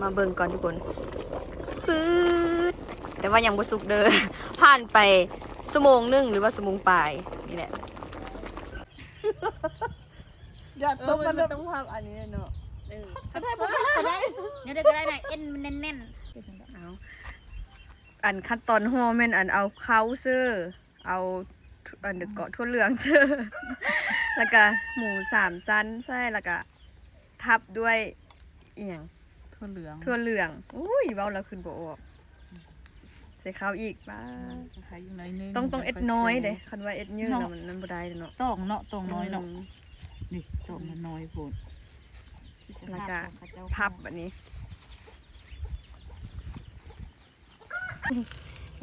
ມາເບິ່ງກ່ອນທຸກຄົນ ປຶດ ແຕ່ວ່າຍັງບໍ່ສຸກເດີ ຜ່ານໄປຊົ່ວໂມງໜຶ່ງ ຫຼືວ່າຊົ່ວໂມງປາຍນີ້ແຫຼະ. ຢ່າຕົກ ເອີ ມັນ ມັນຕ້ອງພັບອັນນີ້ເນາະ ເອີ ກໍໄດ້ ບໍ່ໄດ້ກໍໄດ້ ແນວໃດກໍໄດ້ນະ ເອັນມັນແໜ້ນໆ ເອົາ ອັນຂັ້ນຕອນຫໍ່ແມ່ນອັນເອົາເຂົ້າເຊີ ເອົາ ອັນ ດຽວເກາະ ຖົ່ວເຫຼືອງເຊີ ແລ້ວກະໝູສາມຊັ້ນໃສ່ ແລ້ວກະທັບດ້ວຍອີ່ຫຍັງ ຖົ່ວເຫຼືອງ ຖົ່ວເຫຼືອງ. ໂອ້ຍ ເວົ້າແລ້ວຄືນບໍ່ອອກ ໃສ່ເຂົ້າອີກ ປ້າ ຕ້ອງ ຕ້ອງເອັດນ້ອຍເດ້ ຄັນວ່າເອັດເຍີະແລ້ວມັນ ມັນບໍ່ໄດ້ເນາະ ຕອງເນາະ ຕອງນ້ອຍເນາະ ອືມ ນີ້ຕອງມັນນ້ອຍໂພດ ແລ້ວກະພັບບາດນີ້.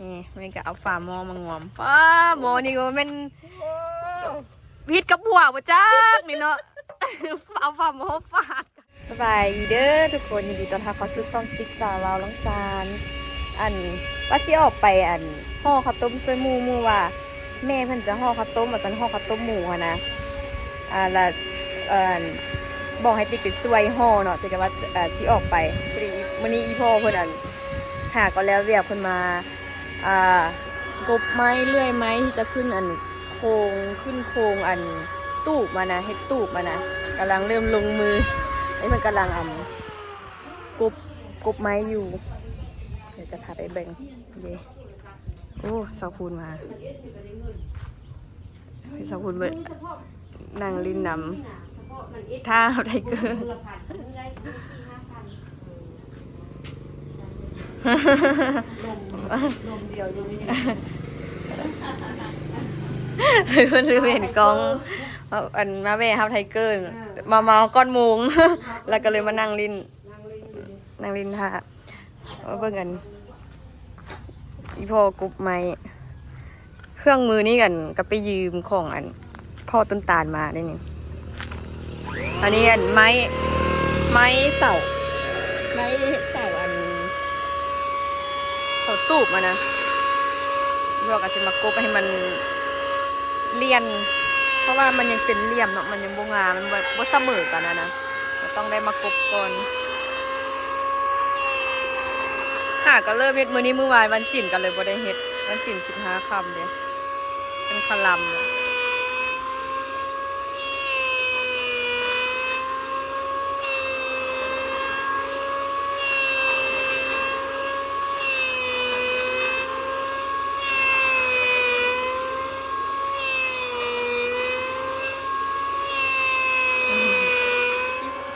ນີ້ແມ່ກໍເອົາຝາໝໍ້ມາງອມ ປ້າ ໝໍ້ນີ້ກໍແມ່ນ ໂອ້ ຜິດກັບຫົວບໍ່ຈັກນີ້ເນາະ ເອົາຝາໝໍ້ຟາດ. ສະບາຍດີເດີທຸກຄົນ ຍິນດີຕ້ອນຮັບເຂົ້າສູ່ຊ່ອງຕິກສາວລາວລອງຊານ. ອັນ ວ່າຊິອອກໄປ ອັນ ຫໍ່ເຂົ້າຕົ້ມຊ່ວຍໝູ່ ໝູ່ວ່າແມ່ເພິ່ນຈະຫໍ່ເຂົ້າຕົ້ມ ວ່າຊັ້ນ ຫໍ່ເຂົ້າຕົ້ມໝູຫັ້ນນະ ອ່າ ລະ ອັນ ບອກໃຫ້ຕິກໄປຊ່ວຍຫໍ່ເນາະ ຕິກກໍວ່າ ເອີ ຊິອອກໄປ ພໍດີມື້ນີ້ອີ່ພໍ່ເພິ່ນ ອັນ ຫາກໍແລ້ວວຽກ ເພິ່ນມາ ອ່າ ກົບໄມ້ ເລື່ອຍໄມ້ທີ່ຈະຂຶ້ນ ອັນ ໂຄງ ຂຶ້ນໂຄງ ອັນ ຕູບມານະ ເຮັດຕູບມານະ ກຳລັງເລີ່ມລົງມື ເພິ່ນກຳລັງ ອັນ ກົບ ກົບໄມ້ຢູ່ ດຽວຈະພາໄປເບິ່ງເດ້. ໂອ້ ສາວພູນມາ ສາວພູນເບິ່ງ ນັ່ງຫຼິ້ນນຳ ຖ້າເຮົາໄທເກີ ເພິ່ນລືມເຫັນກ້ອງ ອັນ ມາແວ່ຮັບໄທເກີ ມາ ມາຮອດກ່ອນໂມງ ແລ້ວກໍເລີຍມານັ່ງຫຼິ້ນ ນັ່ງຫຼິ້ນຖ້າ. ມາເບິ່ງ ອັນ ອີ່ພໍ່ກົບໄມ້ ເຄື່ອງມືນີ້ ອັນ ກໍໄປຢືມຂອງ ອັນ ພໍ່ຕົ້ນຕານມາໄດ້ນີ້. ອັນນີ້ ອັນ ໄມ້ ໄມ້ເສົາ ໄມ້ເສົາ ອັນ ເສົາຕູບມານະ ພໍ່ກໍຈະມາກົບໃຫ້ມັນລຽນ ເພາະວ່າມັນຍັງເປັນຫຼ່ຽມເນາະ ມັນຍັງບໍ່ງາມ ມັນບໍ່ ບໍ່ສະເໝີກັນນະນະ. ກໍຕ້ອງໄດ້ມາກົບກ່ອນ ຫາກໍເລີ່ມເຮັດມື້ນີ້ ມື້ວານວັນສິນກໍເລີຍບໍ່ໄດ້ເຮັດ ວັນສິນສິບຫ້າຄ່ຳເດ້ ເປັນຄະລຳ.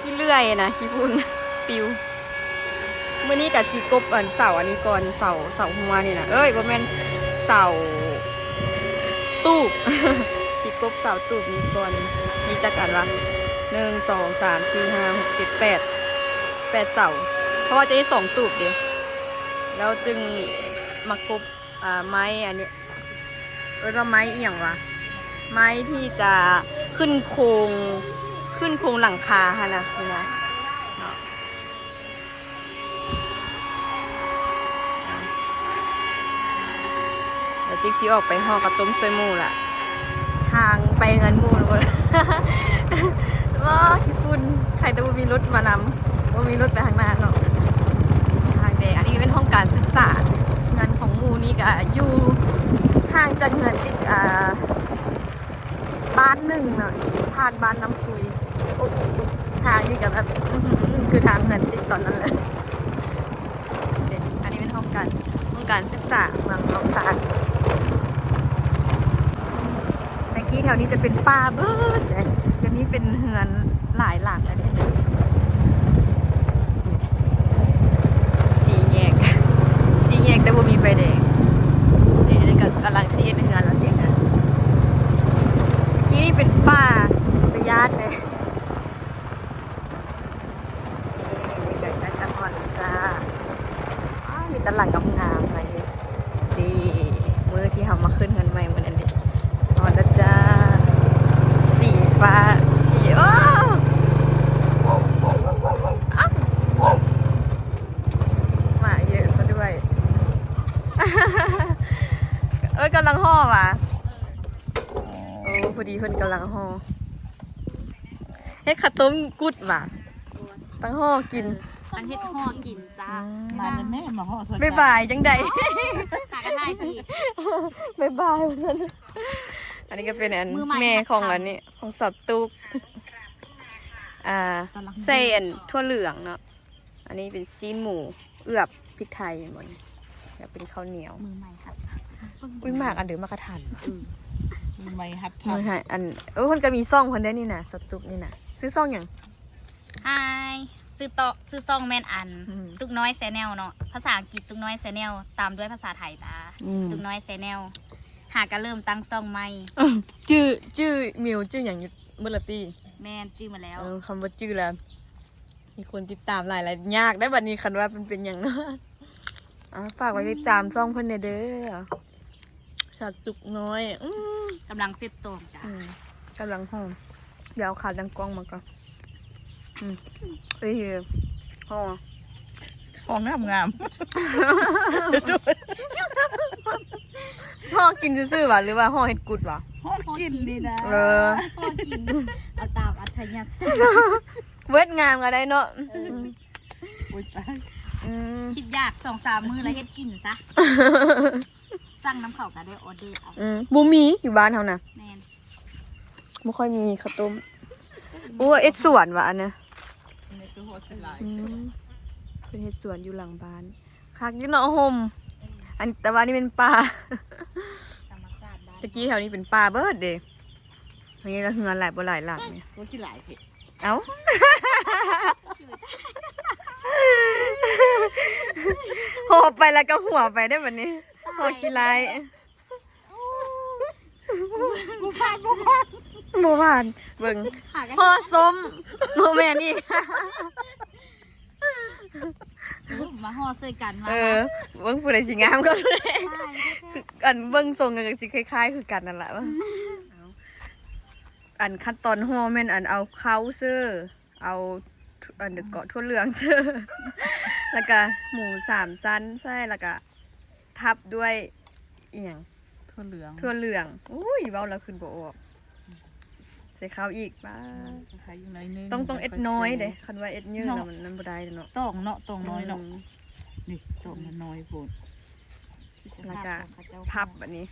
ຂີ້ເລື່ອຍນະ ຂີ້ຝຸ່ນປິວ. ມື້ນີ້ກະຊິກົບອັນເສົາອັນນີ້ກ່ອນ ເສົາ ເສົາຫົວນີ້ນະ ເອີຍ ບໍ່ແມ່ນ ເສົາຕູບ ຊິກົບເສົາຕູບນີ້ກ່ອນ. ມີຈັກອັນວະ ໜຶ່ງ ສອງ ສາມ ສີ່ ຫ້າ ຫົກ ເຈັດ ແປດ ແປດເສົາ ເພາະວ່າຈະເຮັດສອງຕູບເດ້ ແລ້ວຈຶ່ງມາກົບ ອ່າ ໄມ້ອັນນີ້ ເອີ້ນວ່າໄມ້ອີ່ຫຍັງວະ ໄມ້ທີ່ຈະຂຶ້ນໂຄງ ຂຶ້ນໂຄງຫຼັງຄາຫັ້ນນະ ນີ້ນະເນາະ. ດຽວຕິກຊິອອກໄປຫໍ່ເຂົ້າຕົ້ມຊ່ວຍໝູ່ລະ ທາງໄປເຮືອນໝູ່ລະ ວ້າ ຂີ້ຝຸ່ນ ໃຄແຕ່ບໍ່ມີລົດມານຳ ບໍ່ມີລົດໄປທາງໜ້າເນາະ ທາງແດງ. ອັນນີ້ເປັນຫ້ອງການສຶກສາ ເຮືອນຂອງໝູ່ນີ້ກະຢູ່ຫ່າງຈາກເຮືອນຕິກ ອ່າ ບ້ານໜຶ່ງເນາະ ຜ່ານບ້ານນ້ຳຄຸຍ. ໂອ້ ທາງນີ້ກະແບບ ອື ຄືທາງເຮືອນຕິກຕອນນັ້ນແຫຼະ. ອັນນີ້ເປັນຫ້ອງການ ຫ້ອງການສຶກສາເມືອງລອງຊານ. ແຕ່ກີ້ແຖວນີ້ຈະເປັນປ່າເບິດເດ້ ດຽວນີ້ເປັນເຮືອນຫຼາຍຫຼັງແລ້ວເດ້. ສີ່ແຍກ ສີ່ແຍກແຕ່ບໍ່ມີໄຟແດງ ເດ້ ອັນນີ້ກໍກຳລັງຊິເຮັດເຮືອນແລ້ວເດ້. ກີ້ນີ້ເປັນປ່າ ຕາຢ້ານເດ້. ນີ້ໃກ້ໆຈະຮອດແລ້ວຈ້າ. ອ້າວ ມີແຕ່ຫຼັງງາມໆ ເລີຍ. ນີ້ ມື້ທີ່ເຮົາມາຂຶ້ນເຮືອນໃໝ່ມື້ນັ້ນເດ້. ຮອດແລ້ວຈ້າ. ສີຟ້າທີ່ ໂອ້ ອ້າວ ໝາເຍອະຊະດ້ວຍ. ເອີຍ ກຳລັງຫໍ່ຫວາ. ໂອ້ ພໍດີເພິ່ນກຳລັງຫໍ່. ເຮັດເຂົ້າຕົ້ມກຸດຫວາ ຕັ້ງຫໍ່ກິນ. ເອີ ເຮັດຫໍ່ກິນຈ້າ. ອືມ ມາແມ່ ມາເຫາະຊ່ອຍກັນ. ບາຍບາຍ ຈັ່ງໃດ? ຫາກັນຖ່າຍຕິ. ບາຍບາຍ ວ່າຊັ້ນ. ອັນນີ້ກໍເປັນອັນ ມືໃໝ່ ແມ່ຂອງອັນນີ້ ຂອງສາວຕຸກ ອ່າ ກຳລັງ ໃສ່ອັນຖົ່ວເຫຼືອງເນາະ. ອັນນີ້ເປັນຊີ້ນໝູເອືອບພິກໄທໝົດ ແລ້ວເປັນເຂົ້າໜຽວ. ມືໃໝ່ຫັດທຳ. ອຸ້ຍ ໝາກອັນເດີ ໝາກກະທັນ. ອືມ ມືໃໝ່ຫັດທຳ. ມື້ໃຫ້ອັນ ເອີ ເພິ່ນກໍມີຊ່ອງເພິ່ນໄດ້ນີ້ນະ ສາວຕຸກນີ້ນະ. ຊື່ຊ່ອງຫຍັງ? ຮາຍ ຊື່ໂຕ ຊື່ຊ່ອງແມ່ນອັນ ອືມ ຕຸກນ້ອຍແຊນແນວເນາະ ພາສາອັງກິດ ຕຸກນ້ອຍແຊນແນວ ຕາມດ້ວຍພາສາໄທຕາ ອືມ ຕຸກນ້ອຍແຊນແນວ. ຫາກະເລີ່ມຕັ້ງຊ່ອງໃໝ່. ອືມ ຈື່ ຈື່ ມິວ ຈື່ຫຍັງໝົດລະຕິ? ແມ່ນ ຈື່ໝົດແລ້ວ. ເອີ ຄຳວ່າຈື່ແລ້ວ ມີຄົນຕິດຕາມຫຼາຍ ແລ້ວຍາກໄດ໋ບັດນີ້ ຄັນວ່າເປັນ ເປັນຫຍັງເນາະ. ອ່າ ຝາກໄວ້ຕິດຕາມຊ່ອງເພິ່ນແດ່ເດີ ສາວຕຸກນ້ອຍ. ອືມ ກຳລັງເຊັດຕອງຈ້າ. ອືມ ກຳລັງຫໍ່ ດຽວເອົາຂາຕັ້ງກ້ອງມາກ່ອນ. ອືມ ເອີຍ ຫໍ່ ຫໍ່ງາມໆ. ຫໍ່ກິນຊື່ໆຫວາ ຫຼືວ່າຫໍ່ເຮັດກຸດຫວາ? ຫໍ່ກິນນີ້ນະ. ເອີ ຫໍ່ກິນ ເອົາຕາມອັດທະຍາໄສ. ເວີດງາມກໍໄດ້ເນາະ. ເອີ ໂອ້ຍຕາຍ. ອືມ ຄິດຢາກສອງສາມມື້ແລ້ວເຮັດກິນຊະ. ສັ່ງນຳເຂົາກໍໄດ້ອອເດີເອົາ. ອືມ ບໍ່ມີ ຢູ່ບ້ານເຮົານະ. ແມ່ນ ບໍ່ຄ່ອຍມີເຂົ້າຕົ້ມ. ໂອ້ ເຮັດສວນຫວາອັນນະ. ອືມ ເພິ່ນເຮັດສວນຢູ່ຫຼັງບ້ານ. ຄັກຢູ່ເນາະ ຮົ່ມ. ອັນ ແຕ່ວ່ານີ້ເປັນປ່າ ຕະກີ້ແຖວນີ້ເປັນປ່າເບິດເດ້. ອັນນີ້ລະເຮືອນຫຼາຍບໍ່ຫຼາຍຫຼັງນີ້. ໂອ້ ຂີ້ຫຼາຍເພະ. ເອົ້າ ຫໍ່ໄປແລ້ວກໍຫົວໄປເດ້ບັດນີ້. ຫໍ່ຂີ້ລາຍ. ບໍ່ຜ່ານ ບໍ່ຜ່ານ ບໍ່ຜ່ານ. ເບິ່ງ ຫໍ່ສົ້ມ ບໍ່ແມ່ນອີກ. ມາຫໍ່ໃສ່ກັນ ມາ. ເອີ ເບິ່ງຜູ້ໃດຊິງາມກວ່າ. ອັນເບິ່ງຊົງກໍຊິຄ້າຍໆຄືກັນນັ້ນລະ. ອັນຂັ້ນຕອນຫໍ່ແມ່ນອັນເອົາເຂົ້າເຊີ ເອົາ ອັນ ເກາະຖົ່ວເຫຼືອງເຊີ ແລ້ວກະໝູສາມຊັ້ນໃສ່ ແລ້ວກະທັບດ້ວຍອີ່ຫຍັງ? ຖົ່ວເຫຼືອງ. ຖົ່ວເຫຼືອງ. ອຸ້ຍ ເວົ້າແລ້ວຄືນບໍ່ອອກ. ໃສ່ເຂົ້າອີກ. ປ້າ ຕ້ອງ ຕ້ອງເອັດນ້ອຍເດ້. ຄັນວ່າເອັດເຍີະແລ້ວມັນ ມັນບໍ່ໄດ້ເນາະ. ຕອງເນາະ ຕອງນ້ອຍເນາະ. ອືມ ນີ້ຕອງມັນນ້ອຍໂພດ. ແລ້ວກະພັບບາດນີ້.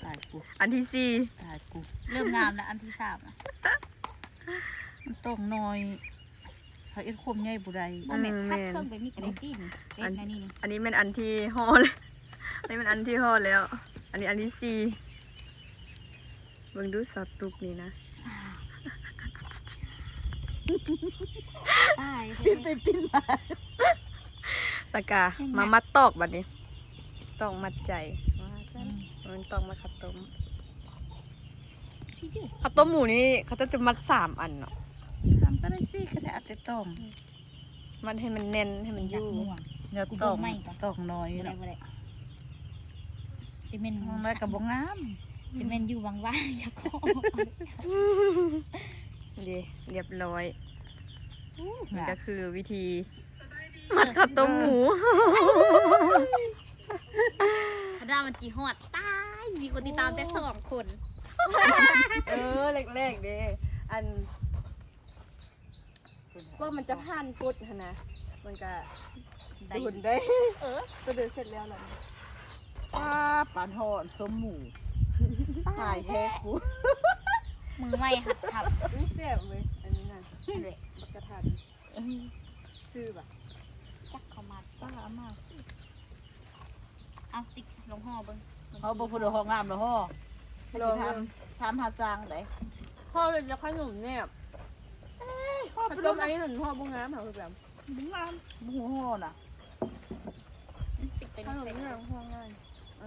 ຕາຍກູ ອັນທີສີ່. ຕາຍກູ ເລີ່ມງາມແລ້ວ ອັນທີສາມນະ. ມັນຕ້ອງໜ້ອຍ ເຂົາເຮັດຄວາມໃຫຍ່ບໍ່ໄດ້. ບໍ່ແມ່ນ ອືມ ພັບເຄິ່ງໄປນີ້ກໍໄດ້ຕິ. ອັນນີ້ ອັນນີ້ແມ່ນອັນທີຫ້າແລ້ວ. ອັນນີ້ແມ່ນອັນທີຫ້າແລ້ວ. ອັນນີ້ອັນທີສີ່. ເບິ່ງດູສາວຕຸກນີ້ນະ. ຕາຍ ປິ່ນໄປປິ່ນມາ. ແລ້ວກະມາມັດຕອກບາດນີ້ ຕອກມັດໃຈວ່າຊັ້ນ. ອືມ ມັນຕອກມັດເຂົ້າຕົ້ມ. ເຂົ້າຕົ້ມໝູນີ້ເຂົາເຈົ້າຈະມັດສາມອັນເນາະ. ສາມກໍໄດ້ ສີ່ກໍໄດ້ ເອົາແຕ່ຕອງ. ມັດໃຫ້ມັນແໜ້ນ ໃຫ້ມັນຢູ່. ຢ່າຕອກ ຕອກນ້ອຍເນາະ. ບໍ່ໄດ້ ບໍ່ໄດ້ ຊິແມ່ນ ມັນກໍບໍ່ງາມ. ຊິແມ່ນຢູ່ຫວ່າງໆ ຢາກຂໍ. ເດ ຮຽບຮ້ອຍ. ນີ້ກໍຄືວິທີມັດເຂົ້າຕົ້ມໝູ. ຄັນວ່າມັນຊິຮອດ ຕາຍ ມີຄົນຕິດຕາມແຕ່ສອງຄົນ. ເອີ ແລກໆເດ້ ອັນ ກວ່າມັນຈະຜ່ານກົດຫັ້ນນະ ມັນກະດົນໄດ້. ເອີ ໂຕເດີນເສັດແລ້ວລະ. ປ້າ ປານທອດສົ້ມໝູ ຕາຍແທ້ກູ. ມືໃໝ່ຫັດທຳ. ອຸ້ຍ ແຊບເວີຍ ອັນນີ້ນະ. ນັ້ນແຫຼະ ບັກກະທັນ. ອືມ ຊື່ຫວາ? ຈັກເຂົາມາ ປ້າເອົາມາ. ເອົາຕິກ ລອງຫໍ່ເບິ່ງ. ຫໍ່ບໍ່ ຜູ້ໃດຫໍ່ງາມລະຫໍ່. ລອງເບິ່ງ ຖາມ ຖາມຫາຊ່າງໃດ. ຫໍ່ເລີຍຈະຂະໜົມແນບ. ເອີຍ ຫໍ່ຂະໜົມ ອັນນີ້ຫັ້ນຫໍ່ບໍ່ງາມຫາຄືກັນ. ບໍ່ງາມ ບໍ່ຮູ້ຫໍ່ນະ. ຂະໜົມແນບຫໍ່ງ່າຍ. ເອີ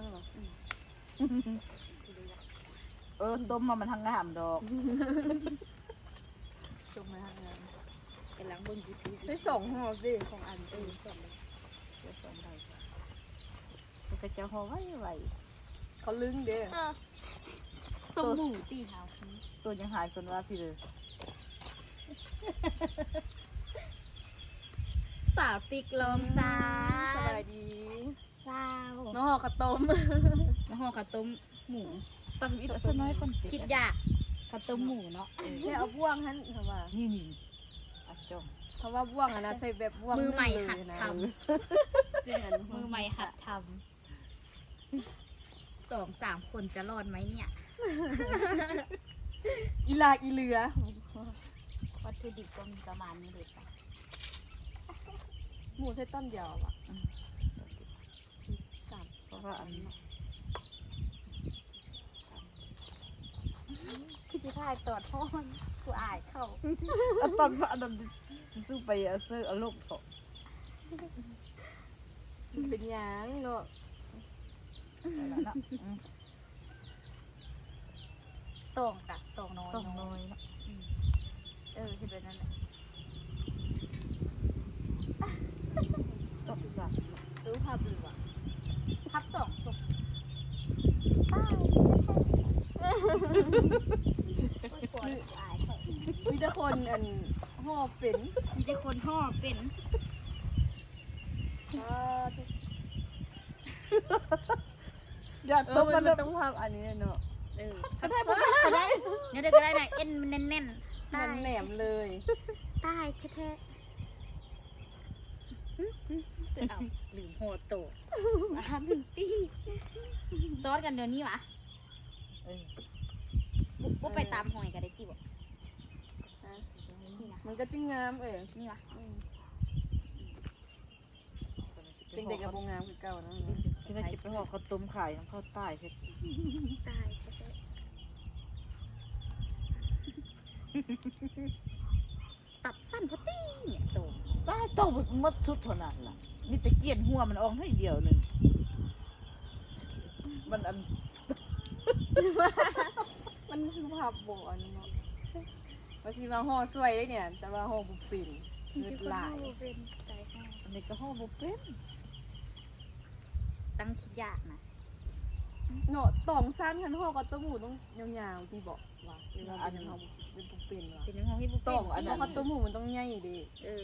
ເອີ ຕົ້ມມາມັນທັງງາມດອກ. ສົ່ງມາຫາງານ ກຳລັງເບິ່ງຢູທູບ. ໄດ້ສອງຫໍ່ເດ້ ສອງອັນ. ເອີ ສອງ ໄດ້ສອງໃບ. ເຂົາເຈົ້າຫໍ່ໄວໆ ເຂົາລຶ້ງເດ້. ເອີ ສົ້ມໝູຕິເຮົາ. ໂຕຍັງຫາຍຄົນວ່າພີ່ເດີ. ສາວຕິກລອງຊາ. ອືມ ສະບາຍດີ. ວ້າວ ມາຫໍ່ເຂົ້າຕົ້ມ ມາຫໍ່ເຂົ້າຕົ້ມໝູ. ຕຳອິດ ສ່ວນນ້ອຍຄົນ ຄິດຢາກ ເອົາຕົ້ມໝູເນາະ ແຄ່ເອົາບ່ວງຫັ້ນ ເຂົາວ່າ ນີ້ໆ ອັດຈ້ອງ ເຂົາວ່າບ່ວງຫັ້ນນະ ໃສ່ແບບບ່ວງ ມືໃໝ່ຫັດທຳ ຈຶ່ງອັນ ມືໃໝ່ຫັດທຳ ສອງສາມຄົນຈະລອດໄໝເນຍ ອີຫຼ້າອີເຫຼືອ ວັດຖຸດິບກໍມີປະມານນີ້ເດ ໝູໃສ່ຕອນດຽວຫວາ ອືມ ສາມ ເພາະວ່າອັນ ຄືຊິຖ່າຍຕອນຮ້ອນ ກູອາຍເຂົາ ເອົາຕອນ ອັນນັ້ນ ຊິສູ້ໄປເອົາເຊີເອົາລົງເຖາະ ເປັນຫຍັງເນາະ ເອົາລະເນາະ ອືມ ຕອງກະຕອງນ້ອຍ ຕອງນ້ອຍເນາະ ອືມ ເອີ ເຮັດແບບນັ້ນແຫຼະ ຕອງສາມ ເອີ ພັບຫຼືຫວາ ພັບສອງຕົກ ມີແຕ່ຄົນອັນຫໍ່ເປັນ ມີແຕ່ຄົນຫໍ່ເປັນ ຢ່າຕົກ ເອີ ມັນ ມັນຕ້ອງພັບອັນນີ້ເນາະ ເອີ ກໍໄດ້ ກໍໄດ້ ແນວໃດກໍໄດ້ນະ ເອັນມັນແໜ້ນໆ ມັນແໜມເລີຍ ຕາຍແທ້ໆ ເອົາ ລືມຫໍ່ໂຕ ອັນຕິ ຊອດກັນດຽວນີ້ຫວາ ເອີ ບໍ່ ບໍ່ໄປຕາມຫອຍກໍໄດ້ຕິບໍ່ ຮະ ນີ້ນະ ມັນກໍຈຶ່ງງາມ ເອີ ນີ້ຫວາ ອືມ ຈັ່ງໃດກໍບໍ່ງາມຄືເກົ່ານະ ຄືວ່າຈະໄປຫໍ່ເຂົ້າຕົ້ມຂາຍນຳເຂົາ ຕາຍແທ້ ຕາຍແທ້ ຕັບສັ້ນພໍດີເນຍໂຕ ຕາຍ ໂຕໝົດສຸດເທົ່ານັ້ນລະ ມີແຕ່ກ້ຽນຫົວມັນອອກໜ້ອຍດຽວໜຶ່ງ ມັນອັນ ມັນຄືພັບບໍ່ອັນເນາະ ວ່າຊິມາຫໍ່ຊ່ວຍເດ້ເນຍ ແຕ່ວ່າຫໍ່ບໍ່ເປັນ ງຶດຫຼາຍ ບໍ່ເປັນ ຕາຍແທ້ ອັນນີ້ກໍຫໍ່ບໍ່ເປັນ ຕັ້ງຄິດຢາກນະ ເນາະ ຕອງສັ້ນຫັ້ນຫໍ່ເຂົ້າຕົ້ມໝູຕ້ອງຍາວໆ ຕິເບາະ ວ່າ ຫຼືວ່າເປັນຫຍັງເຮົາເຮັດບໍ່ເປັນວະ ເປັນຫຍັງເຮົາເຮັດບໍ່ເປັນ ຕອງອັນນັ້ນ ເຂົ້າຕົ້ມໝູມັນຕ້ອງໃຫຍ່ເດ້ ເອີ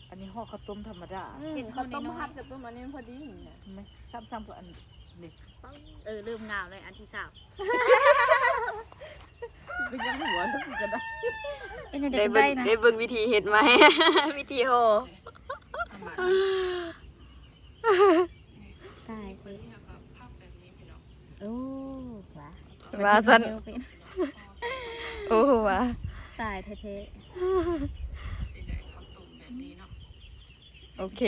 ອັນນີ້ຫໍ່ເຂົ້າຕົ້ມທຳມະດາ ອືມ ເຮັດເຂົ້າຕົ້ມພັດກັບຕົ້ມອັນນີ້ມັນພໍດີນີ້ນະ ແມ່ນ ຊ້ຳໆ ກວ່າອັນນີ້ ເອີ ເລີ່ມງາມແລ້ວ ອັນທີສາມ ເປັນຫຍັງຫົວ ກໍໄດ້ ເຮັດແນວໃດ ໄດ້ເບິ່ງ ກໍໄດ້ນະ ໄດ້ເບິ່ງວິທີເຮັດໃໝ່ ວິທີຫໍ່ ຕາຍ ໂອ້ ວ່າ ວ່າຊັ້ນ ໂອ້ ວ່າ ຕາຍແທ້ໆ ໂອເຄ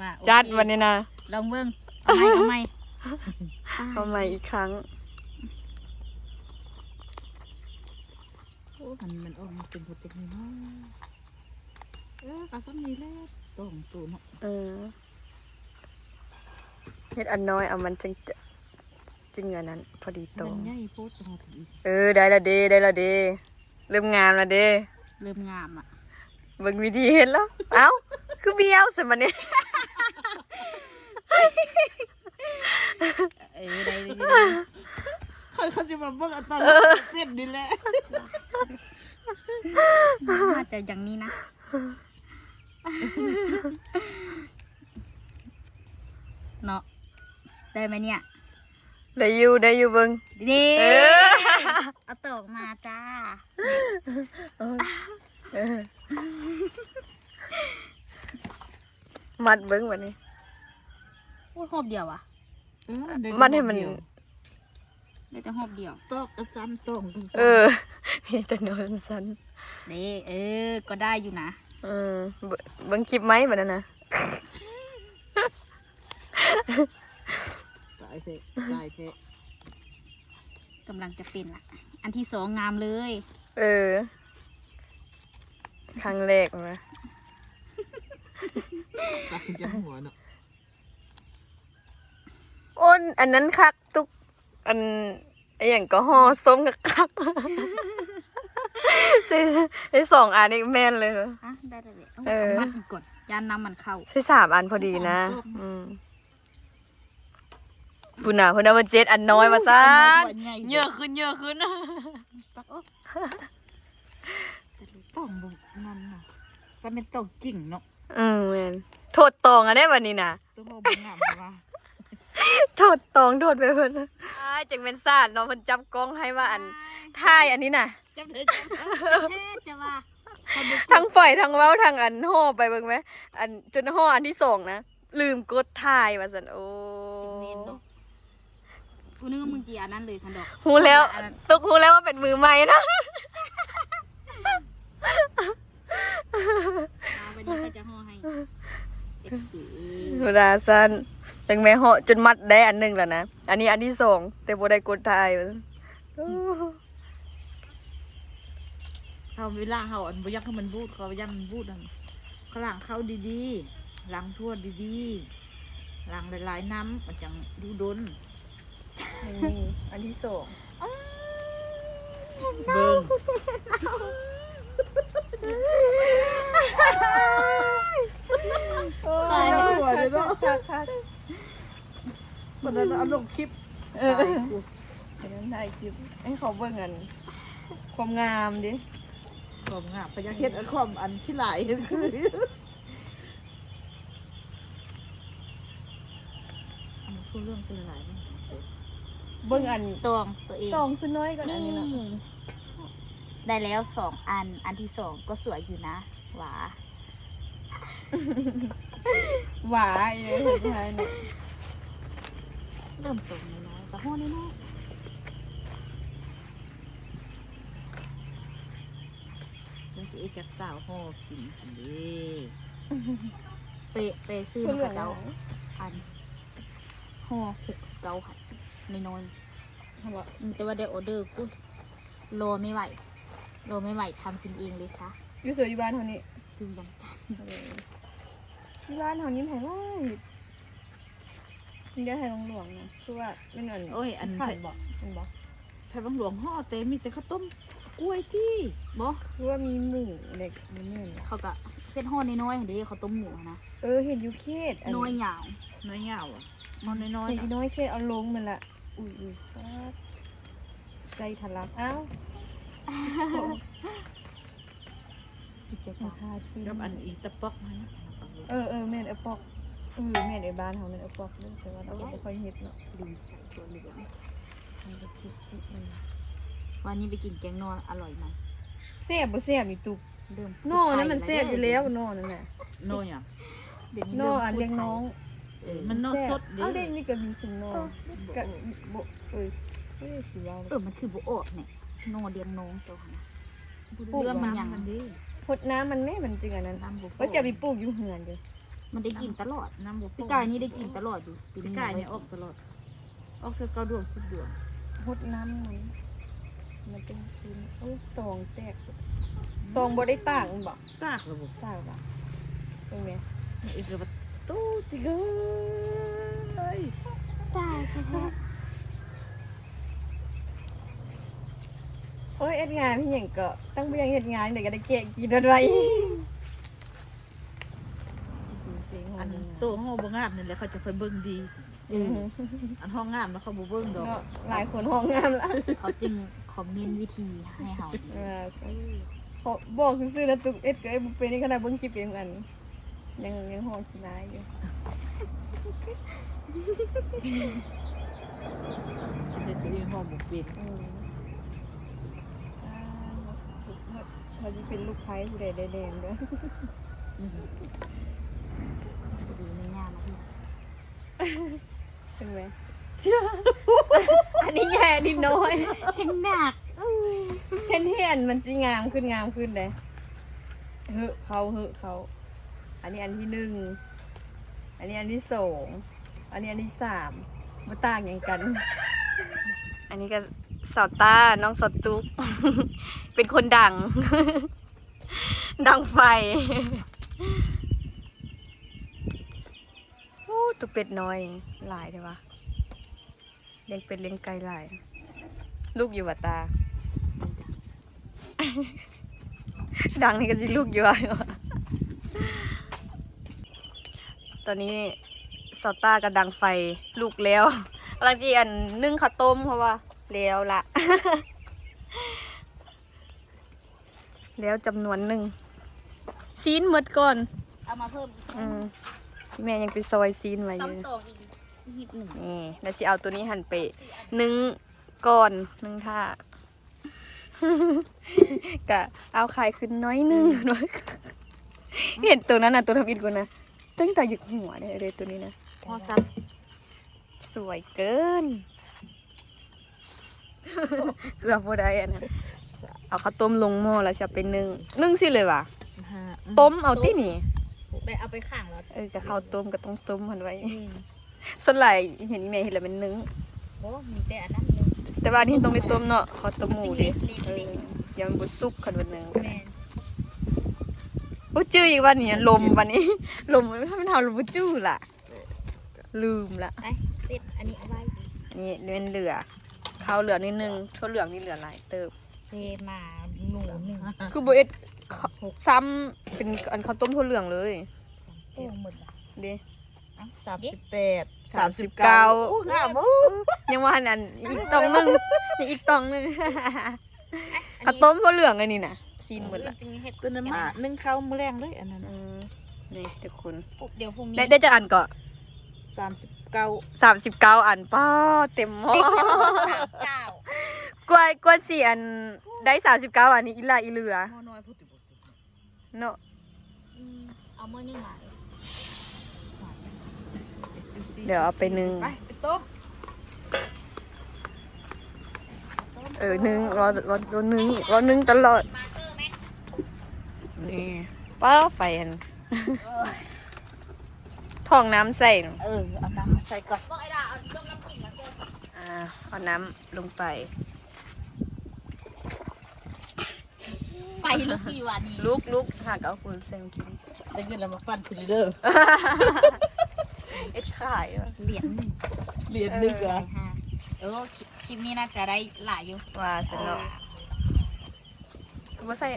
ວ່າ ໂອເຄ ຈັດບັດນີ້ນະ ລອງເບິ່ງ ເອົາໃໝ່ ເອົາໃໝ່ ເອົາໃໝ່ອີກຄັ້ງ ໂອ້ ມັນ ມັນອອກມາເປັນໂປຣຕີນເນາະ ເອີ ກໍສ່ຳນີ້ແຫຼະ ຕອງໂຕເນາະ ເອີ ເຮັດອັນນ້ອຍເອົາ ມັນຈຶ່ງຈະ ຈຶ່ງອັນນັ້ນ ພໍດີໂຕ ມັນໃຫຍ່ໂພດ ເອີ ໄດ້ລະເດ ໄດ້ລະເດ ເລີ່ມງາມລະເດ ເລີ່ມງາມລະ ເບິ່ງວິທີເຮັດລະ ເອົ້າ ຄືບ້ຽວຊັ້ນບັດນີ້ ເອີ ໄດ້ ໄດ້ ຂ້ອຍ ຂ້ອຍຊິມາເບິ່ງອັນຕອນເປັນນີ້ແຫຼະ ໜ້າຈະຢ່າງນີ້ນະ ເນາະ ໄດ້ໄໝເນຍ? ໄດ້ຢູ່ ໄດ້ຢູ່ ເບິ່ງ ເດ້ ເອີ ເອົາຕອກມາຈ້າ ເອີ ເອີ ມັດເບິ່ງບັດນີ້ ໂອ້ຍ ຮອບດຽວຫວາ ເອີ ມັດໃຫ້ມັນ ໄດ້ແຕ່ຮອບດຽວ ຕອກກະສັ້ນ ຕອງກະສັ້ນ ເອີ ມີແຕ່ແນວສັ້ນໆ ເດ້ ເອີ ກໍໄດ້ຢູ່ນະ ເອີ ເບິ່ງ ເບິ່ງຄລິບໃໝ່ບັດນັ້ນນະ ຕາຍແທ້ ຕາຍແທ້ ກຳລັງຈະເປັນລະ ອັນທີສອງງາມເລີຍ ເອີ ຄັ້ງແລກມາ ຕັດເປັນຈັກຫົວເນາະ ໂອ້ ອັນນັ້ນຄັກ ຕຸກ ອັນ ອີຫຍັງກໍຫໍ່ສົ້ມຄັກໆ ໃສ່ ໃສ່ສອງອັນນີ້ແມ່ນເລີຍ ອ່ະ ໄດ້ແລ້ວ ເອີ ເອົາມັດກ່ອນ ຢ້ານນ້ຳມັນເຂົ້າ ໃສ່ສາມອັນພໍດີນະ ອືມ ພຸ້ນນະ ພຸ້ນນະ ວ່າເຈັດອັນນ້ອຍວ່າຊັ້ນ ເຍີະຂຶ້ນ ເຍີະຂຶ້ນ ຕັກອອກ ຕອງບໍ່ນັ້ນນະ ຊັ້ນແມ່ນຕອງກິ້ງເນາະ ເອີ ແມ່ນ ໂທດຕອງອັນໃດບັດນີ້ນະ ໂທດຕອງ ໂທດໄປເພິ່ນ ອ້າຍ ຈັ່ງແມ່ນສາດເນາະ ເພິ່ນຈັບກ້ອງໃຫ້ວ່າອັນ ຖ່າຍອັນນີ້ນະ ຈຳເລີຍ ຈຳເລີຍ ຈະວ່າ ທັງຝອຍທັງເວົ້າທັງອັນຫໍ່ໄປເບິ່ງແມ ອັນຈົນຫໍ່ອັນທີສອງນະ ລືມກົດຖ່າຍວ່າຊັ້ນ. ໂອ້ ແມ່ນເນາະ ກູນຶກວ່າມຶງຊິອັນນັ້ນເລີຍຊັ້ນດອກ ຮູ້ແລ້ວ ອັນນັ້ນ ຕຸກຮູ້ແລ້ວວ່າເປັນມືໃໝ່ນະ. ອ່າ ບັດນີ້ຂ້ອຍຈະຫໍ່ໃຫ້ ເອັຟຊີ ເວລາຊັ້ນ ເບິ່ງແມ່ ເຫາະຈົນໝົດໄດ້ອັນໜຶ່ງແລ້ວນະ ອັນນີ້ອັນທີສອງ ແຕ່ບໍ່ໄດ້ກົດຖ່າຍວ່າຊັ້ນ. ໂອ້ ເຮົາ ເວລາເຮົາອັນບໍ່ຢາກໃຫ້ມັນບູດ ເຂົາຢ້ານມັນບູດຫັ້ນ ເຂົາລ້າງເຂົ້າດີໆ ລ້າງຖ້ວຍດີໆ ລ້າງຫຼາຍໆ ນ້ຳ ມັນຈັ່ງຢູ່ດົນ. ນີ້ອັນທີສອງ ເບິ່ງ ໂອ້ຍ ຕາຍແລ້ວ ເນາະ ຄັກໆ ປານນັ້ນເອົາລົງຄລິບ ເອີ ຕາຍກູ ອັນນັ້ນຖ່າຍຄລິບໃຫ້ເຂົາເບິ່ງອັນຄວາມງາມເດ້ ຄວາມງາມ ເພິ່ນຢາກເຮັດອັນຄວາມອັນຂີ້ຫຼ້າຍ ເຮັດຄື ອັນນີ້ຄືເລື່ອງຊື່ຫຼາຍເນາະ ເບິ່ງອັນຕອງຕົວເອງ ຕອງຄືນ້ອຍກວ່າອັນນີ້ເນາະ ນີ້ ໄດ້ແລ້ວສອງອັນ ອັນທີສອງກໍສວຍຢູ່ນະ ຫວາ ຫວາອີ່ຫຍັງສຸດທ້າຍເນາະ ເລີ່ມຕົ້ນນ້ອຍໆ ກໍຫໍ່ນ້ອຍໆ ມັນຊິເຮັດຈັກສາວຫໍ່ກິນຊັ້ນເດ້ ໄປ ໄປຊື້ນຳເຂົາເຈົ້າ ອັນຫໍ່ຫົກສິບເກົ້າຫັ້ນ ນ້ອຍໆ ແມ່ນບໍ່? ອືມ ແຕ່ວ່າໄດ້ອໍເດີ ກູ ລໍແມ່ໄຫວ ລໍແມ່ໄຫວທຳກິນເອງເລີຍຊະ ຢູ່ໃສ? ຢູ່ບ້ານເຮົານີ້ ຢູ່ວຽງຈັນ ເອີ ຢູ່ບ້ານເຮົານີ້ໃຜວ່າເຮັດ ມີແຕ່ໄທວັງຫຼວງນະ ຄືວ່າແມ່ນອັນ ໂອ້ຍ ອັນ ໄທວັງຫຼວງຫໍ່ແຕ່ມີແຕ່ເຂົ້າຕົ້ມກ້ວຍຕິ ບໍ່ ຄືວ່າມີໝູເດັກ ບໍ່ແມ່ນ ເຂົາກະເຮັດຫໍ່ນ້ອຍໆຫັ້ນເດ້ ເຂົ້າຕົ້ມໝູຫັ້ນນະ ເອີ ເຫັນຢູ່ເຂດອັນ ໜ່ວຍຍາວ ໜ່ວຍຍາວ ໝໍ້ນ້ອຍໆ ເຫັນອີນ້ອຍເຄດເອົາລົງແມ່ນລະ ອຸ້ຍໆ ປາດ ໃຈທະລັກ ອ້າວ ກິດຈະກຳ ກັບອັນອີຕະປອກຫັ້ນນະ ເອີໆ ແມ່ນເອີປອກ ເອີ ແມ່ນເອີ ບ້ານເຮົາແມ່ນເອີປອກເດີ ແຕ່ວ່າເຮົາບໍ່ຄ່ອຍເຮັດເນາະ ລືມໃສ່ຖົ່ວເຫຼືອງ ມັນກໍຈິກໆ ມັນ ວານນີ້ໄປກິນແກງໜໍ່ ອະລ່ອຍໄໝ? ແຊບບໍ່ແຊບນີ້ຕຸກ ເລີ່ມ ໜໍ່ນັ້ນມັນແຊບຢູ່ແລ້ວ ໜໍ່ນັ້ນນະ ໜໍ່ຫຍັງ? ດຽວນີ້ ໜໍ່ອັນລ້ຽງນ້ອງ ເອີ ມັນໜໍ່ສົດເດ້ ເອົ້າ ດຽວນີ້ກໍມີຊຸມໜໍ່ ເອີ ກໍບໍ່ ເອີຍ ເອີຍ ຊິເວົ້າ ເອີ ມັນຄືບໍ່ອອກແນ່ ໜໍ່ລ້ຽງນ້ອງເຈົ້າຫັ້ນນະ ປູກ ເລື່ອງມັນຫຍັງ ມັນເດ້ ຫົດນ້ຳມັນແມ້ ມັນຈຶ່ງອັນນັ້ນ ນ້ຳບໍ່ພໍ ວ່າຊິເອົາໄປປູກຢູ່ເຮືອນຢູ່ ມັນໄດ້ກິນຕະຫຼອດ ນ້ຳບໍ່ພໍ ປີກາຍນີ້ໄດ້ກິນຕະຫຼອດຢູ່ ປີນີ້ ປີກາຍນີ້ອອກຕະຫຼອດ ອອກເທື່ອເກົ້າດວງ ສິບດວງ ຫົດນ້ຳມັນ ມັນຈຶ່ງຂຶ້ນ ໂອ້ຍ ຕອງແຕກ ຕອງບໍ່ໄດ້ຕາກແມ່ນບໍ່? ຕາກແລ້ວບໍ່? ຕາກລະ ເບິ່ງແດ່ ອີກແລ້ວ ຕູ້ຈິເອີຍ ຕາຍແທ້ໆ ໂອ້ຍ ເຮັດງານອີ່ຫຍັງເກາະ ຕັ້ງບໍ່ຢາກເຮັດງານ ແຕ່ກໍໄດ້ແກະກິນໄວ້ ອັນໂຕຫໍ່ບໍ່ງາມນີ້ແຫຼະ ເຂົາຈະຄ່ອຍເບິ່ງດີ ເອີ ອັນຫໍ່ງາມນະເຂົາບໍ່ເບິ່ງດອກ ເນາະ ຫຼາຍຄົນຫໍ່ງາມລະ ເຂົາຈຶ່ງຄອມເມັນວິທີໃຫ້ເຮົາ ເອີ ເພາະບອກຊື່ໆນະ ຕຸກເຮັດກໍເຮັດບໍ່ເປັນ ຂະໜາດເບິ່ງຄລິບເອງອັນ ຍັງ ຍັງຫໍ່ຂີ້ລາຍຢູ່ ເຮັດຕົວເອງຫໍ່ບໍ່ເປັນ ອືມ ອ່າ ເຮົາຊິເປັນລູກໃພ້ຜູ້ໃດໄດ້ແດ່ເດີ ອືມ ພໍດີແມ່ຍ່າມາເຮັດ ເຫັນໄໝ? ອັນນີ້ໃຫຍ່ ອັນນີ້ນ້ອຍ ແຮງໜັກ ເຫັນ ເຫັນມັນຊິງາມຂຶ້ນ ງາມຂຶ້ນເດ້ ເຮີ້ເຂົ້າ ເຮີ້ເຂົ້າ ອັນນີ້ອັນທີໜຶ່ງ ອັນນີ້ອັນທີສອງ ອັນນີ້ອັນທີສາມ ບໍ່ຕ່າງຫຍັງກັນ ອັນນີ້ກໍສາວຕ້າ ນ້ອງສາວຕຸກ ເປັນຄົນດັງ ດັງໄຟ ໂອ້ ຕົວເປັດນ້ອຍຫຼາຍແທ້ວະ ລ້ຽງເປັດລ້ຽງໄກ່ຫຼາຍ ລູກຢູ່ຫວາຕາ ດັງນີ້ກໍຊິລູກຢູ່ຫວາ ຕອນນີ້ສາວຕ້າກໍດັງໄຟລຸກແລ້ວ ກຳລັງຊິອັນ ໜຶ້ງເຂົ້າຕົ້ມ ເພາະວ່າແລ້ວລະ ແລ້ວຈຳນວນໜຶ່ງ ຊີ້ນໝົດກ່ອນ ເອົາມາເພີ່ມອີກ ອືມ ແມ່ຍັງໄປຊອຍຊີ້ນໄວ້ຢູ່ ຕຳຕອງອີກຫີບໜຶ່ງ ນີ້ ແລ້ວຊິເອົາໂຕນີ້ຫັ້ນໄປໜຶ້ງກ່ອນ ໜຶ້ງຖ້າ ກະເອົາຂາຍຂຶ້ນໜ້ອຍໜຶ່ງ. ເຫັນໂຕນັ້ນນະ ໂຕທຳອິດກວ່ານະ ຕັ້ງຕາຢາກຫົວເດ້ ໂຕນີ້ນະ ພໍຊັບ ສວຍເກີນ. ເກືອບບໍ່ໄດ້ອັນນັ້ນ. ເອົາເຂົ້າຕົ້ມລົງໝໍ້ແລ້ວຊິເອົາໄປໜຶ້ງ. ໜຶ້ງຊິເລີຍຫວາ? ຕົ້ມເອົາຕິນີ້. ໄປເອົາໄປຂ້າງແລ້ວ. ເອີ ກະເຂົ້າຕົ້ມກະຕ້ອງຕົ້ມຫັ້ນໄວ້. ສ່ວນຫຼາຍເຫັນອີ່ແມ່ເຮັດແລ້ວແມ່ນໜຶ້ງ. ບໍ່ ມີແຕ່ອັນນັ້ນໜຶ້ງ. ແຕ່ວ່າອັນນີ້ຕ້ອງໄດ້ຕົ້ມເນາະ ເຂົ້າຕົ້ມໝູເດ້. ເອີ ຢ້ານມັນບໍ່ສຸກຄັນວ່າໜຶ້ງ. ແມ່ນ. ໂອ້ ຈື່ອີກວ່ານີ້ ລົມ ບັດນີ້ ລົມ ມັນເຮົາບໍ່ຈື່ລະ. ລືມລະ. ໄປ ເສັດອັນນີ້ເອົາໄວ້. ນີ້ແມ່ນເຫຼືອ ເຂົ້າເຫຼືອໜ້ອຍໜຶ່ງ ຖົ່ວເຫຼືອງນີ້ເຫຼືອຫຼາຍເຕີບ. ເຊມາໜູໜຶ່ງ ຄືບໍ່ເຮັດຊ້ຳ ເປັນອັນເຂົ້າຕົ້ມຖົ່ວເຫຼືອງເລີຍ. ໂອ້ ໝົດລະເດ້. ເອົ້າ ສາມສິບແປດ ສາມສິບເກົ້າ ສາມສິບເກົ້າ. ໂອ້ ງາມ. ໂອ້ ຍັງວ່າອັນນັ້ນ ອີກຕ່ອງໜຶ່ງ ຍັງອີກຕ່ອງໜຶ່ງ. ເຂົ້າຕົ້ມຖົ່ວເຫຼືອງອັນນີ້ນະ ຊີ້ນໝົດລະ. ຕົວນັ້ນມາໜຶ້ງເຂົ້າມື້ແລງເລີຍອັນນັ້ນ. ອືມ ນີ້ທຸກຄົນ ດຽວພຸ່ງນີ້ ໄດ້ຈັກອັນເກາະ? ສາມສິບເກົ້າ ສາມສິບເກົ້າອັນ. ປ້າ ເຕັມໝໍ້. ກວ່າ ກວ່າຊິອັນໄດ້ສາມສິບເກົ້າອັນນີ້ ອີ່ຫຼ້າອີ່ເຫຼືອເນາະ. ອືມ ເອົາມື້ນີ້ມາ ດຽວເອົາໄປໜຶ້ງ. ໄປ ໄປຕົ້ມ. ເອີ ໜຶ້ງ ລໍ ລໍໜຶ້ງ ລໍໜຶ້ງຕະຫຼອດ. ນີ້ ປ້າ ໄຟອັນ ເອີ ຖອງນ້ຳໃສ່. ເອີ ເອົານ້ຳມາໃສ່ກ່ອນ. ອ່າ ເອົານ້ຳລົງໄປ. ໄຟລຸກຢູ່ຫວານີ້ ລຸກ ລຸກ ຫາກະເອົາຟືນໃສ່ມາກິນ. ໄດ້ເງິນແລ້ວມາປັ່ນຄືເດີ ເຮັດຂາຍຫວາ ຫຼຽນໜຶ່ງ ຫຼຽນໜຶ່ງ. ເອີ ເອີ ຄລິບ ຄລິບນີ້ໜ້າຈະໄດ້ຫຼາຍຢູ່ ວ່າຊັ້ນເນາະ. ຄືບໍ່ໃສ່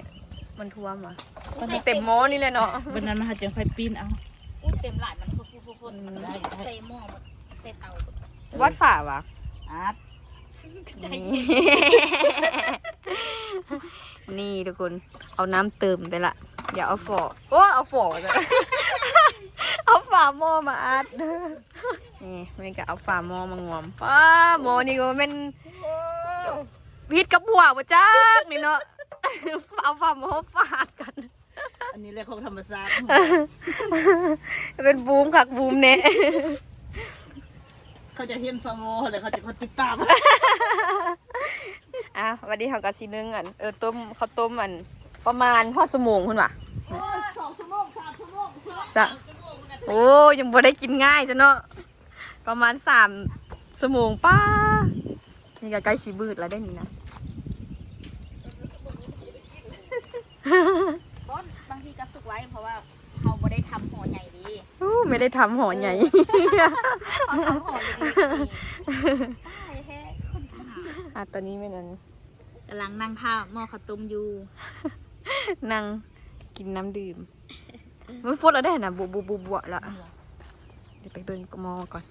ມັນຖ້ວມຫວາ ມັນເຕັມໝໍ້ນີ້ແຫຼະເນາະ. ບັດນັ້ນມາຫາຈັ່ງຄ່ອຍປີ້ນເອົາ. ອຸ້ຍ ເຕັມຫຼາຍ ມັນຟຸດໆໆໆ ມັນໄດ້ ໃສ່ໝໍ້ໝົດ ໃສ່ເຕົາ. ບອດຝາຫວາ? ອັດ ໃຈເຢັນ. ນີ້ ນີ້ທຸກຄົນ ເອົານ້ຳເຕີມໄປລະ. ດຽວເອົາຝໍ ໂອ້ ເອົາຝໍ ເອົາຝາໝໍ້ມາອັດ. ນີ້ ແມ່ກະເອົາຝາໝໍ້ມາງວມ. ປ້າ ໝໍ້ນີ້ກະແມ່ນ ຜິດກັບຫົວບໍ່ຈັກນີ້ເນາະ ເອົາຝາໝໍ້ຟາດກັນ. ອັນນີ້ແຫຼະຂອງທຳມະຊາດ ເປັນບູມຄັກບູມແນ່. ເຂົາຈະເຫັນຝາໝໍ້ແລ້ວເຂົາຈະກົດຕິດຕາມ. ອ່າ ວັນນີ້ເຮົາກະຊິໜຶ້ງອັນ ເອີ ຕົ້ມ ເຂົ້າຕົ້ມອັນ ປະມານຮອດຊົ່ວໂມງພຸ້ນຫວາ? ໂອ້ຍ ສອງຊົ່ວໂມງ ສາມຊົ່ວໂມງ ສາມ ໂອ້ ຍັງບໍ່ໄດ້ກິນງ່າຍຊະເນາະ. ປະມານສາມຊົ່ວໂມງ. ປ້າ ນີ້ກະໃກ້ຊິມືດແລ້ວເດ້ນີ້ນະ. ບໍ່ ບາງທີກະສຸກໄວ ເພາະວ່າເຮົາບໍ່ໄດ້ທຳຫໍ່ໃຫຍ່ເດ້. ໂອ້ ໄມ່ໄດ້ທຳຫໍ່ໃຫຍ່ ເອີ ເຮົາທຳຫໍ່ເລັກໆ. ຕາຍແທ້ ຄົນທຳ. ອ່າ ຕອນນີ້ແມ່ນອັນ ກຳລັງນັ່ງຖ້າໝໍ້ເຂົ້າຕົ້ມຢູ່ ນັ່ງກິນນ້ຳດື່ມ. ມັນຟົດແລ້ວເດ້ຫັ້ນນະ ບົວໆໆໆລະ. ດຽວໄປເບິ່ງໝໍ້ກ່ອນ.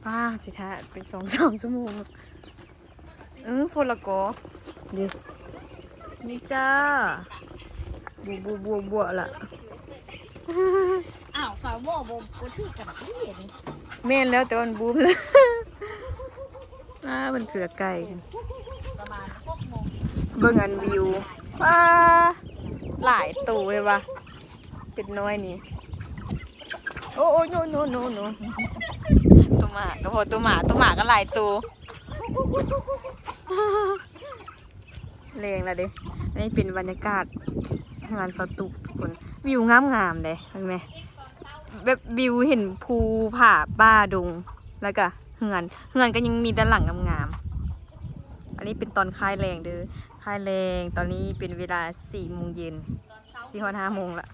ປ້າ ຊິຖ້າເປັນສອງສາມຊົ່ວໂມງ. ເອີ ຟົດລະກໍ ເດ້ ນີ້ຈ້າ ບົວໆໆລະ. ອ້າວ ຝາໝໍ້ບໍ່ ບໍ່ຖືກກັນຕິ. ແມ່ນແລ້ວ ແຕ່ວ່າມັນບູມ. ອ້າ ມັນເຄືອໄກ່. ປະມານຫົກໂມງ ເບິ່ງອັນວິວ ວ້າ ຫຼາຍໂຕເລີຍວ່າ ເປັດນ້ອຍນີ້. ໂອ້ ໂອ້ ໂນ ໂນ ໂນ ໂນ ໂຕໝາກະພໍ ໂຕໝາ ໂຕໝາກະຫຼາຍໂຕ. ແລງລະເດ້. ອັນນີ້ເປັນບັນຍາກາດເຮືອນສະຕຸກທຸກຄົນ. ວິວງາມໆເດ້ ເຫັນໄໝ? ແບບວິວເຫັນພູຜາປ່າດົງ ແລ້ວກະເຮືອນ ເຮືອນກະຍັງມີແຕ່ຫຼັງງາມໆ. ອັນນີ້ເປັນຕອນຄ້າຍແລງເດີ ຄ້າຍແລງ. ຕອນນີ້ເປັນເວລາສີ່ໂມງເຢັນ ຊິຮອດຫ້າໂມງລະ.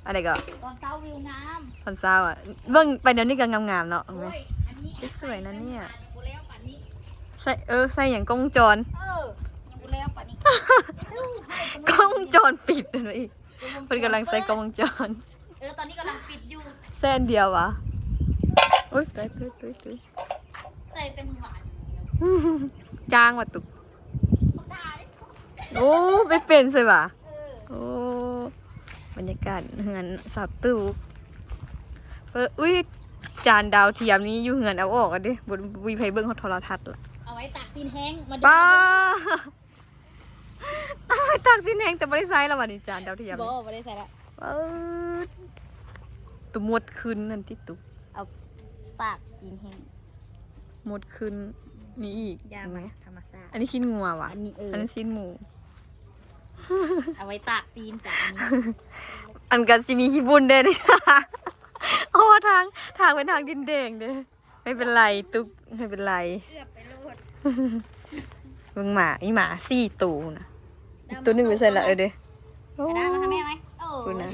ອັນໃດກໍ ຕອນເຊົ້າວິວງາມ ຕອນເຊົ້າອະ ເບິ່ງໄປແນວນີ້ກໍງາມໆເນາະ. ໂອ້ຍ ອັນນີ້ ສວຍນະເນຍ ຍັງບໍ່ແລ້ວປານນີ້. ໃສ່ ເອີ ໃສ່ຫຍັງ ກ້ອງວົງຈອນ? ເອີ ຍັງບໍ່ແລ້ວປານນີ້ ກ້ອງວົງຈອນປິດເພິ່ນວ່າອີກ ເພິ່ນກຳລັງໃສ່ກ້ອງວົງຈອນ. ເອີ ຕອນນີ້ກຳລັງປິດຢູ່ ໃສ່ອັນດຽວຫວາ? ໂອ້ຍ ຕາຍ ຕາຍ ຕາຍ ຕາຍ ໃສ່ແຕ່ມື້ວານ ຈ້າງວ່າຕຸກ ໂອ້ ໄປເປັນໃສ່ຫວາ? ເອີ ໂອ້ ບັນຍາກາດເຮືອນສາວຕຸກ. ເອີ ອຸ້ຍ ຈານດາວທຽມນີ້ຢູ່ເຮືອນເອົາອອກແລ້ວເດ້ ບໍ່ ບໍ່ມີໃຜເບິ່ງຮອດໂທລະທັດລະ. ເອົາໄວ້ຕາກຊີ້ນແຫ້ງ ມາດູ ປ້າ. ຕາຍ ຕາກຊີ້ນແຫ້ງ ແຕ່ບໍ່ໄດ້ໃຊ້ລະຫວານີ້ ຈານດາວທຽມ ບໍ່ ບໍ່ໄດ້ໃຊ້ລະ. ເອີ ໂຕໝົດຂຶ້ນນັ້ນຕິ ຕຸກ ເອົາຕາກຊີ້ນແຫ້ງ ໝົດຂຶ້ນນີ້ອີກ ຢ່າມາທຳມະຊາດ. ອັນນີ້ຊີ້ນງົວຫວາ? ອັນນີ້ ເອີ ອັນນັ້ນຊີ້ນໝູ ເອົາໄວ້ຕາກຊີ້ນຈ້າ ອັນນີ້ ອັນກໍຊິມີຂີ້ຝຸ່ນແດ່ເດ້ ເພາະວ່າທາງ ທາງເປັນທາງດິນແດງເດ້. ໄມ່ເປັນໄລຕຸກ ໄມ່ເປັນໄລ ເກືອບໄປໂລດ. ເບິ່ງໝາ ອີໝາສີ່ໂຕນະ ອີກໂຕໜຶ່ງໄປໃສລະ? ເອີເດ້ ໂອ້ ໄປໄດ້ມາຫາແມ່ໄໝ? ໂອ້ ພຸ້ນນະ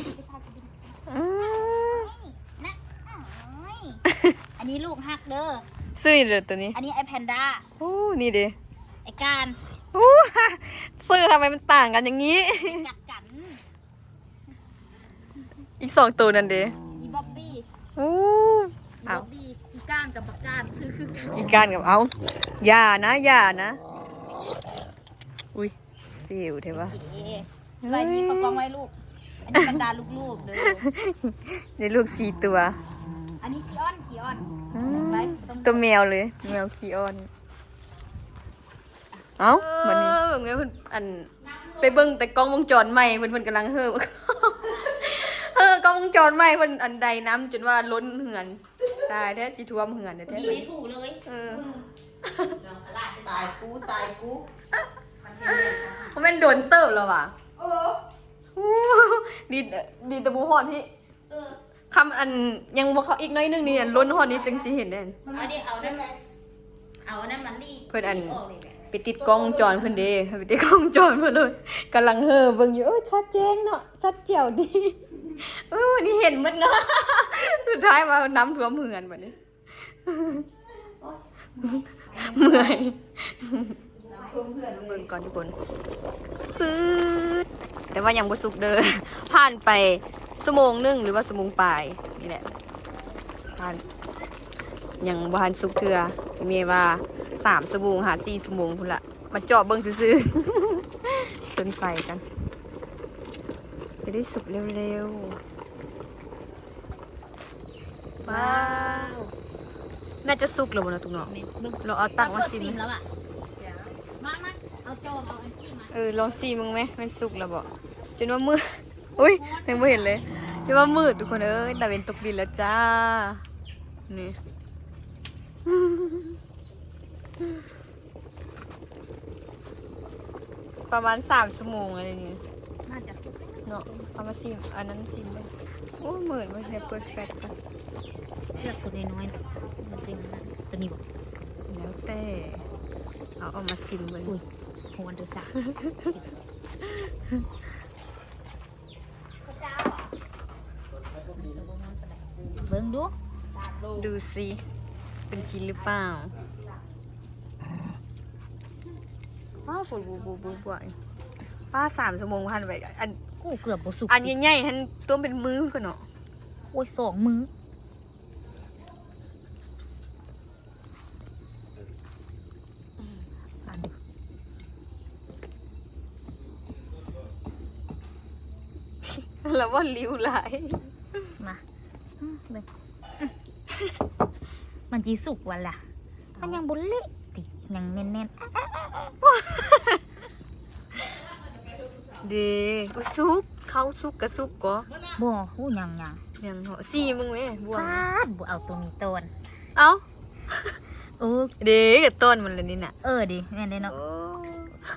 ອັນນີ້ລູກຮັກເດີ. ຊື່ເດີໂຕນີ້ ອັນນີ້ໄອ້ແພນດ້າ. ໂອ້ ນີ້ເດ້ ໄອ້ການ. ໂອ້ ຊື່ທຳໄມມັນຕ່າງກັນຢ່າງນີ້? ກັດກັນ. ອີກສອງໂຕນັ້ນເດ ອີບອບບີ້. ໂອ້ ອີບອບບີ້ ອີການກັບບັກການ ຊື່ຄືກັນ. ອີການກັບ ເອົ້າ ຢ່ານະ ຢ່ານະ. ອຸ້ຍ ເຊວແທ້ວະ. ໂອເຄ ສະບາຍດີ ເຂົ້າກ້ອງໄວ້ລູກ. ອັນນີ້ບັນດາລູກໆເດີ ໄດ້ລູກສີ່ຕົວ. ອັນນີ້ຂີ້ອ້ອນ ຂີ້ອ້ອນ. ອືມ ໄປ ບໍ່ຕ້ອງ ຕົວແມວເລີຍ ແມວຂີ້ອ້ອນ. ເອົ້າ ເອີ ບັດນີ້ ເບິ່ງແມ່ເພິ່ນ ອັນ ໄປເບິ່ງແຕ່ກ້ອງວົງຈອນໃໝ່ເພິ່ນ ເພິ່ນກຳລັງເຮີ້ ເຮີ້ກ້ອງວົງຈອນໃໝ່ເພິ່ນ ອັນ ໄດນ້ຳຈົນວ່າລົ້ນເຮືອນ. ຕາຍແທ້ ຊິຖ້ວມເຮືອນແທ້ໆ. ດີໄດ້ຖູເລີຍ. ເອີ ຕາຍກູ ຕາຍກູ. ບໍ່ແມ່ນດົນເຕີບແລ້ວຫວາ? ເອີ ດີ ດີແຕ່ບໍ່ຮອດພີ້. ເອີ ຄຳອັນຍັງບໍ່ເຂົ້າອີກໜ້ອຍໜຶ່ງນີ້ ອັນລົ້ນຮອດນີ້ຈຶ່ງຊິເຫັນແດ່. ເອົາເດ້ ເອົານັ້ນ ເອົາອັນນັ້ນມາລີດ ເພິ່ນອັນ ລີດອອກເລີຍແບບ ໄປຕິດກ້ອງວົງຈອນເພິ່ນເດ້ ໄປຕິດກ້ອງວົງຈອນເພິ່ນໂລດ. ກຳລັງເຮີ້ເບິ່ງຢູ່ ເອີ ຊັດແຈ້ງເນາະ ຊັດແຈ່ວດີ. ເອີ ນີ້ເຫັນໝົດເນາະ. ສຸດທ້າຍມານ້ຳຖ້ວມເຮືອນບັດນີ້. ເມື່ອຍ ເບິ່ງກ່ອນທຸກຄົນ ປຶດ ແຕ່ວ່າຍັງບໍ່ສຸກເດີ. ຜ່ານໄປຊົ່ວໂມງໜຶ່ງ ຫຼືວ່າຊົ່ວໂມງປາຍນີ້ແຫຼະ ຜ່ານ ຍັງບໍ່ທັນສຸກເທື່ອ. ແມ່ວ່າສາມຊົ່ວໂມງຫາສີ່ຊົ່ວໂມງພຸ້ນລະ ມາເຈາະເບິ່ງຊື່ໆ. ຊົນໄຟກັນ ຈະໄດ້ສຸກເລັວໆ. ວ້າວ ໜ້າຈະສຸກແລ້ວບໍ່ເນາະ ຕຸກເນາະ? ແມ່ນ ເບິ່ງ ລອງເອົາຕັກມາຊິມ ເອົາເປີດຊິມແລ້ວອະ. ມາ ມາ ເອົາຈອມ ເອົາອັນນີ້ມາ. ເອີ ລອງຊີມເບິ່ງແມ ແມ່ນສຸກແລ້ວບໍ່? ຈົນວ່າມືດ ອຸ້ຍ ຍັງບໍ່ເຫັນເລີຍ. ຈົນວ່າມືດ ທຸກຄົນເອີຍ ຕາເວັນຕົກດິນແລ້ວຈ້າ ນີ້. ປະມານສາມຊົ່ວໂມງແລ້ວນີ້ ໜ້າຈະສຸກເນາະ. ເອົາມາຊີມ ອັນນັ້ນຊີມເບິ່ງ. ໂອ້ ເໝິດ ເບິ່ງໃຫ້ເປີດແຟດກ່ອນ. ເລືອກຕົວນ້ອຍໆ ມັນເປັນອັນນັ້ນ ຕົວນີ້ບໍ່? ແລ້ວແຕ່ ເອົາ ເອົາມາຊີມເບິ່ງ. ອຸ້ຍ ຮ້ອນເດີສາ. ເບິ່ງດູ ດູຊິ ເປັນກິນຫຼືເປົ່າ? ວ້າວ ຝົນບຸບໆ ວ້າວ ສາມຊົ່ວໂມງຜ່ານໄປ. ອັນ ໂອ້ ເກືອບບໍ່ສຸກ ອັນໃຫຍ່ໆ ຫັ້ນ ຕົວເປັນມືພຸ້ນເນາະ. ໂອ້ຍ ສອງມື. ອ່ານດູ ລະວ່າລິ້ວຫຼາຍ. ມາ ອືມ ເບິ່ງ ອືມ ມັນຊິສຸກວະລະ? ມັນຍັງບໍ່ເລະຕິ ຍັງແໜ້ນໆ. ເດ້ ໂອ້ຍ ສຸກ ເຂົ້າສຸກກະສຸກກໍ ບໍ່ ໂອ້ ຍັງ ຍັງ ຍັງເນາະ. ຊີມເບິ່ງແມ ບວງ ປາດ ບໍ່ເອົາໂຕມີຕອນ. ເອົ້າ ໂອ້ ເດ້ ກະຕອນມັນລະນີ້ນະ. ເອີ ເດ້ ແມ່ນເດ້ເນາະ. ໂອ້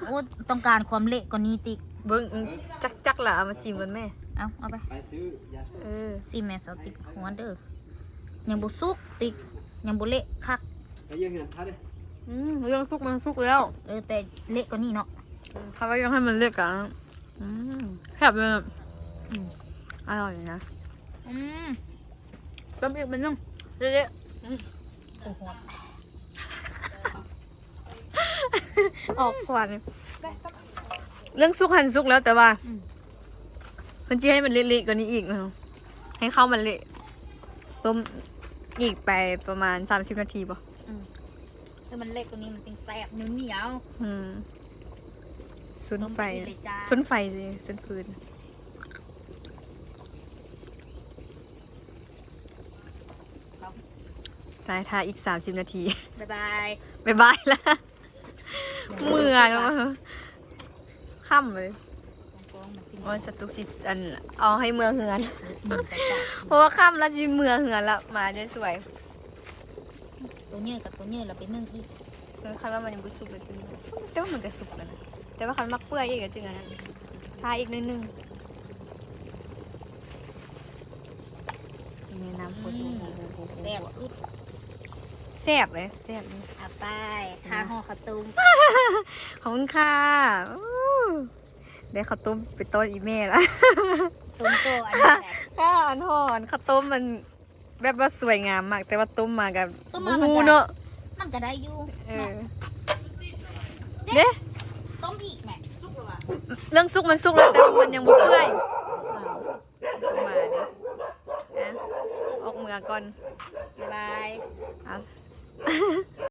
ໂອ້ ຕ້ອງການຄວາມເລະກວ່ານີ້ຕິ. ເບິ່ງ ອືມ ຈັກໆ ລະ ເອົາມາຊີມກ່ອນແມ. ເອົາ ເອົາໄປ ໄປຊື້ຢາ ເອີ ຊີມແມ ສາວຕິກ ຮ້ອນເດີ. ຍັງບໍ່ສຸກຕິ ຍັງບໍ່ເລະຄັກ. ໄປເລື່ອງງານຊະເດ້. ອືມ ເລື່ອງສຸກມັນສຸກແລ້ວ. ເອີ ແຕ່ເລະກວ່ານີ້ເນາະ. ອືມ ຄັນວ່າຢາກໃຫ້ມັນເລະກະ ອືມ ແຊບເລີຍ. ອືມ ອະຮ່ອຍນະ. ອືມ ເຕີມອີກເມັດໜຶ່ງ ເລະໆ. ອືມ ໂອ້ໂຫ ອອກຄວັນ. ເລື່ອງສຸກຫັ້ນສຸກແລ້ວ ແຕ່ວ່າ ອືມ ເພິ່ນຊິໃຫ້ມັນເລະໆກວ່ານີ້ອີກເນາະ ໃຫ້ເຂົ້າມັນເລະ. ຕົ້ມອີກໄປປະມານສາມສິບນາທີບໍ່? ອືມ ໃຫ້ມັນເລະກວ່ານີ້ມັນຈຶ່ງແຊບ ໜຽວໆ. ອືມ ສຸນໄຟ ຕົ້ມໄປອີກເລີຍຈ້າ ສຸນໄຟຊິ ສຸນຟືນ. ຕາຍ ຖ້າອີກສາມສິບນາທີ. ບາຍບາຍ ບາຍບາຍລະ. ເມື່ອຍ ເມື່ອຍ ວ່າ ຄ່ຳເລີຍ. ໂອ້ຍ ສະຕຸກຊິອັນ ເອົາໃຫ້ເມືອເຮືອນ ເພາະວ່າຄ່ຳແລ້ວຊິເມືອເຮືອນລະ ມາໄດ້ສວຍ. ໂຕໃຫຍ່ກັບໂຕໃຫຍ່ລະໄປໜຶ້ງອີກ. ເອີ ຄັນວ່າມັນຍັງບໍ່ສຸກລະຈຶ່ງ ແຕ່ວ່າມັນກະສຸກແລ້ວນະ ແຕ່ວ່າຄັນມັກເປື່ອຍອີກກະຈຶ່ງອັນນັ້ນ ຖ້າອີກໜ້ອຍໜຶ່ງ. ແມ່ນ້ຳສົດ ອືມ ແຊບສຸດ ແຊບເລີຍ ແຊບເລີຍ. ເອົາໄປ ຄ່າຫໍ່ເຂົ້າຕົ້ມ. ຂອບຄຸນຄ່ະ. ໂອ້ ໄດ້ເຂົ້າຕົ້ມໄປຕ້ອນອີ່ແມ່ລະ. ຕົ້ມໂຕອັນນີ້ແຫຼະ ຄ່າອັນຫໍ່ເຂົ້າຕົ້ມມັນແບບວ່າສວຍງາມມາກ ແຕ່ວ່າຕົ້ມມາກະ ຕົ້ມມາ ບໍ່ຮູ້ເນາະ ມັນກະໄດ້ຢູ່. ເອີ ເດ້ ເດ້ ຕົ້ມອີກແມະ. ເລື່ອງສຸກມັນສຸກແລ້ວ ແຕ່ວ່າມັນຍັງບໍ່ເປື່ອຍ. ອ້າວ ມາເດ້ ອະ ອອກເມືອກ່ອນ ບາຍບາຍ. ອາ